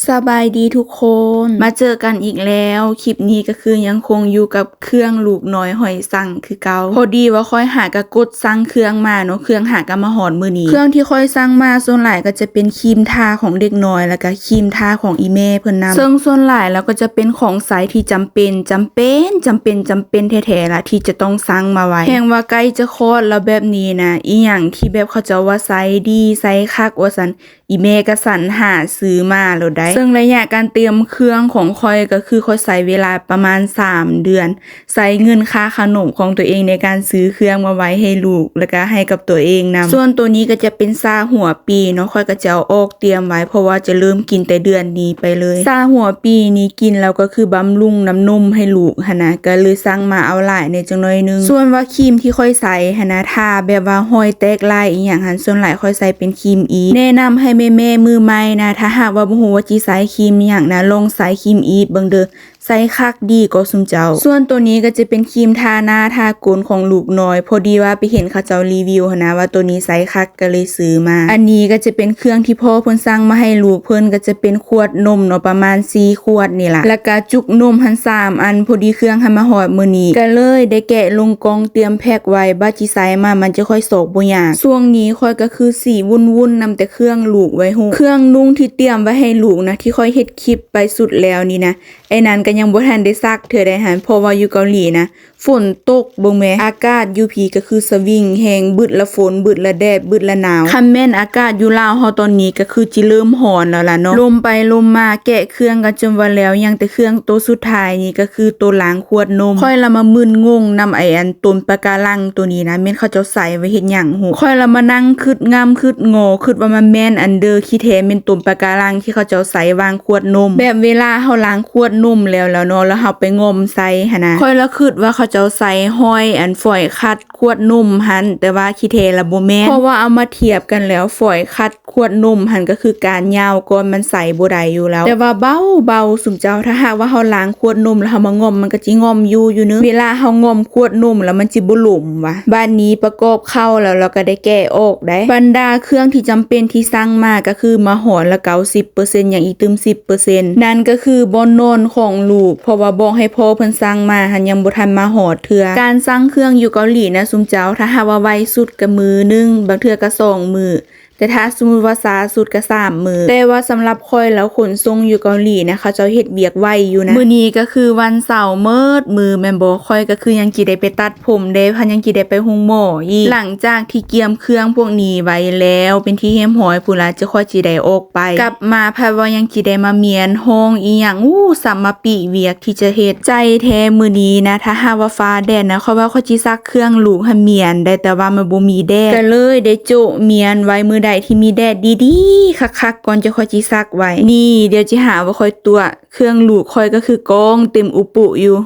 ສະບາຍດີທຸກຄົນ ມາເຈີກັນອີກແລ້ວ. ຄລິບນີ້ກໍຄືຍັງຄົງຢູ່ກັບເຄື່ອງລູກນ້ອຍຫ້ອຍສັງຄືເກົ່າ. ພໍດີວ່າຂ້ອຍຫາກະກົດສັ່ງເຄື່ອງມາເນາະ, ເຄື່ອງຫາກະມາຮອດມື້ນີ້. ເຄື່ອງທີ່ຂ້ອຍສັ່ງມາສ່ວນຫຼາຍກໍຈະເປັນຄຣີມທາຂອງເດັກນ້ອຍ ແລ້ວກະຄຣີມທາຂອງອີ່ແມ່ເພິ່ນນຳ. ເຊິ່ງສ່ວນຫຼາຍແລ້ວກໍຈະເປັນຂອງໃຊ້ທີ່ຈຳເປັນ, ຈຳເປັນ, ຈຳເປັນ, ຈຳເປັນແທ້ໆລະ ທີ່ຈະຕ້ອງສັ່ງມາໄວ້. ແຮງວ່າໃກ້ຈະຄອດແລ້ວແບບນີ້ນະ, ອີ່ຫຍັງທີ່ແບບເຂົາເຈົ້າວ່າໃຊ້ດີ, ໃຊ້ຄັກວ່າຊັ້ນ, ອີ່ແມ່ກໍສັນຫາຊື້ມາໂລດໄດ໋. ເຊິ່ງໄລຍະການຕຽມເຄື່ອງຂອງຂ້ອຍກໍຄືຂ້ອຍໃຊ້ເວລາປະມານສາມເດືອນ, ໃຊ້ເງິນຄ່າຂະໜົມຂອງຕົວເອງໃນການຊື້ເຄື່ອງມາໄວ້ໃຫ້ລູກ ແລ້ວກໍໃຫ້ກັບຕົວເອງນຳ. ສ່ວນໂຕນີ້ກໍຈະເປັນຊາຫົວປີເນາະ, ຂ້ອຍກໍຈະເອົາອອກຕຽມໄວ້ ເພາະວ່າຈະເລີ່ມກິນແຕ່ເດືອນນີ້ໄປເລີຍ. ຊາຫົວປີນີ້ກິນແລ້ວກໍຄືບຳລຸງນ້ຳນົມໃຫ້ລູກຫັ້ນນະ, ກໍເລີຍສັ່ງມາເອົາຫຼາຍແດ່ຈັກໜ້ອຍໜຶ່ງ. ສ່ວນວ່າຄຣີມທີ່ຂ້ອຍໃຊ້ຫັ້ນນະ, ຖ້າແບບວ່າຮອຍແຕກລາຍອີ່ຫຍັງຫັ້ນ, ສ່ວນຫຼາຍຂ້ອຍໃຊ້ເປັນຄຣີມອີດ. ແນະນຳໃຫ້ແມ່ໆມືໃໝ່ນະ, ຖ້າຫາກວ່າບໍ່ຮູ້ວ່າຊິໃຊ້ຄຣີມຫຍັງນະ, ລອງໃຊ້ຄຣີມອີດເບິ່ງເດີ, ໃຊ້ຄັກດີກວ່າຊຸມເຈົ້າ. ສ່ວນໂຕນີ້ກໍຈະເປັນຄຣີມທາໜ້າທາກົ້ນຂອງລູກນ້ອຍ, ພໍດີວ່າໄປເຫັນເຂົາເຈົ້າຣີວິວຫັ້ນນະ ວ່າໂຕນີ້ໃຊ້ຄັກ ກໍເລີຍຊື້ມາ. ອັນນີ້ກໍຈະເປັນເຄື່ອງທີ່ພໍ່ເພິ່ນສັ່ງມາໃຫ້ລູກເພິ່ນ, ກໍຈະເປັນຂວດນົມເນາະ, ປະມານສີ່ຂວດນີ້ລະ, ແລ້ວກະຈຸກນົມຫັ້ນສາມອັນ. ພໍດີເຄື່ອງຫັ້ນມາຮອດມື້ນີ້ ກໍເລີຍໄດ້ແກະລົງກ່ອງ ຕຽມແພັກໄວ້, ບາດຊິໃຊ້ມາມັນຈະຄ່ອຍຊອກບໍ່ຍາກ. ຊ່ວງນີ້ຂ້ອຍກໍຄືຊິວຸ່ນໆນຳແຕ່ເຄື່ອງລູກໄວໂຮດ. ເຄື່ອງນຸ່ງທີ່ຕຽມໄວ້ໃຫ້ລູກນະ, ທີ່ຂ້ອຍເຮັດຄລິບໄປສຸດແລ້ວນີ້ນະ, ໄອ້ນັ້ນກໍຍັງບໍ່ທັນໄດ້ຊັກເທື່ອໃດຫັ້ນ, ເພາະວ່າຢູ່ເກົາຫຼີນະ ຝົນຕົກ ເບິ່ງແມ, ອາກາດຢູ່ພີ້ກໍຄືສະວິງແຮງ, ບຶດລະຝົນ ບຶດລະແດດ ບຶດລະໜາວ. ຄັນແມ່ນອາກາດຢູ່ລາວເຮົາຕອນນີ້ກໍຄືຊິເລີ່ມຮ້ອນແລ້ວລະເນາະ. ລົມໄປລົມມາ ແກະເຄື່ອງກັນຈົນວ່າແລ້ວ, ຍັງແຕ່ເຄື່ອງໂຕສຸດທ້າຍນີ້ ກໍຄືໂຕລ້າງຂວດນົມ. ຂ້ອຍລະມາມຶນງົງນຳໄອ້ອັນຕົມປະກາລັງໂຕນີ້ນະ, ແມ່ນເຂົາເຈົ້າໃສ່ໄວ້ເຮັດຫຍັງຫູ. ຂ້ອຍລະມານັ່ງຄຶດງ່ຳຄຶດງໍ, ຄຶດວ່າມັນແມ່ນອັນເດີ, ທີ່ແທ້ແມ່ນຕົມປະກາລັງທີ່ເຂົາເຈົ້າໃສ່ວາງຂວດນົມ. ແບບເວລາເຮົາລ້າງຂວດນົມແລ້ວ ແລ້ວເນາະ, ແລ້ວເຮົາໄປງ່ອມໃສ່ຫັ້ນນະ. ຂ້ອຍລະຄຶດວ່າເຂົາເຈົ້າໃສ່ຫ້ອຍອັນຝອຍຂັດ ຂວດນົມຫັ້ນ, ແຕ່ວ່າທີ່ແທ້ລະບໍ່ແມ່ນ, ເພາະວ່າເອົາມາທຽບກັນແລ້ວ ຝອຍຂັດຂວດນົມຫັ້ນກໍຄືການຍາວກ່ອນ, ມັນໃສ່ບໍ່ໄດ້ຢູ່ແລ້ວ. ແຕ່ວ່າເບົາໆ ຊຸມເຈົ້າ, ຖ້າຫາກວ່າເຮົາລ້າງຂວດນົມແລ້ວເຮົາມາງ່ອມ, ມັນກໍຊິງ່ອມຢູ່ ຢູ່ເນີ. ເວລາເຮົາງ່ອມຂວດນົມແລ້ວມັນຊິບໍ່ຫຼົມຫວາ. ບາດນີ້ປະກອບເຂົ້າແລ້ວ ແລ້ວກໍໄດ້ແກະອອກໄດ໋. ບັນດາເຄື່ອງທີ່ຈຳເປັນທີ່ສັ່ງມາກໍຄືມາຮອດລະເກົ້າສິບເປີເຊັນ, ຍັງອີກຕື່ມສິບເປີເຊັນ ນັ້ນກໍຄືບ່ອນນອນຂອງລູກ, ເພາະວ່າບອກໃຫ້ພໍ່ເພິ່ນສັ່ງມາຫັ້ນ ຍັງບໍ່ທັນມາຮອດເທື່ອ. ການສັ່ງເຄື່ອງຢູ່ເກົາຫຼີນະ ຊຸມເຈົ້າ, ຖ້າຫາກວ່າໄວສຸດກໍມື້ໜຶ່ງ, ບາງເທື່ອກໍສອງມື້, ແຕ່ຖ້າສົມມຸດວ່າຊ້າສຸດກໍສາມມື້. ແຕ່ວ່າສຳລັບຂ້ອຍແລ້ວ ຂົນສົ່ງຢູ່ເກົາຫຼີນະ ເຂົາເຈົ້າເຮັດວຽກໄວຢູ່ນະ. ມື້ນີ້ກໍຄືວັນເສົາໝົດມື້ແມ່ນບໍ່? ຂ້ອຍກໍຄືຍັງຊິໄດ້ໄປຕັດຜົມເດ້, ພັດຍັງຊິໄດ້ໄປໂຮງໝໍອີກ. ຫຼັງຈາກທີ່ກຽມເຄື່ອງພວກນີ້ໄວ້ແລ້ວ ເປັນທີ່ຮຽບຮ້ອຍພຸ້ນລະ, ຈະ ຂ້ອຍຊິໄດ້ອອກໄປ, ກັບມາພັດວ່າຍັງຊິໄດ້ມາມ້ຽນຫ້ອງອີ່ຫຍັງ, ອູ້ ສຳມາປິວຽກທີ່ຈະເຮັດ. ໃຈແທ້ມື້ນີ້ນະ, ຖ້າຫາກວ່າຟ້າແດດນະ, ຂ້ອຍວ່າຂ້ອຍຊິຊັກເຄື່ອງລູກໃຫ້ມ້ຽນໄດ໋, ແຕ່ວ່າມັນບໍ່ມີແດດ, ກໍເລີຍໄດ້ໂຈະມ້ຽນໄວ້ມື້ໃດທີ່ມີແດດດີໆ ຄັກໆ ກ່ອນຈະ ຂ້ອຍຊິຊັກໄວ້. ນີ້ ດຽວຊິຫາວ່າຂ້ອຍຕົວະ, ເຄື່ອງລູກຂ້ອຍກໍຄືກອງເຕັມອຸປຸຢູ່.